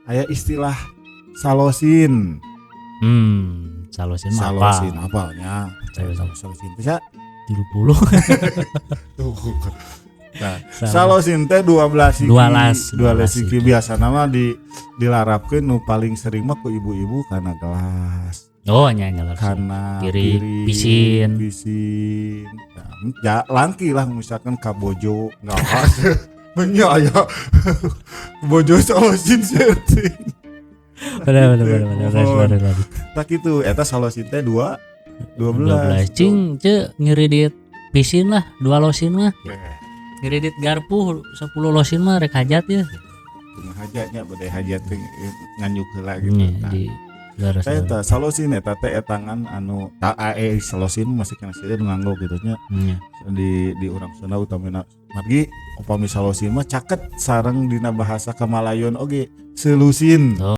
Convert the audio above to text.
Aya istilah salosin. Salosin mah apa? Salosin apalnya? Salosin. Salosin bisa. 30. Tuh. Nah, salosin teh 12 siki. 12. 12 siki. Siki. Biasa nama di dilarapkeun nu paling sering mah ku ibu-ibu karena gelas, Oh, nya nya leres. karena Piring, pisin. Pisin. Nah, ya langki lah misalkan ka bojo ngawas nya aya bojo salosin setting. Bener bener bener bener bener bener, bener. Tak gitu, eta salosin teh 2 12. 12 cing ce ngiridit pisin lah, dua losin mah. Ngiridit garpu 10 losin mah rek hajat ya. Tengah hajatnya bade hajat teh nganjuk heula gitu. Nya, Nah, di leres. teh eta salosin eta teh etangan anu ta ae salosin masih kena sieun nganggo gitu nya. Nya. Di urang Sunda utamina margi upami salosin mah caket sareng dina bahasa Kamalayon oge selusin. Oh.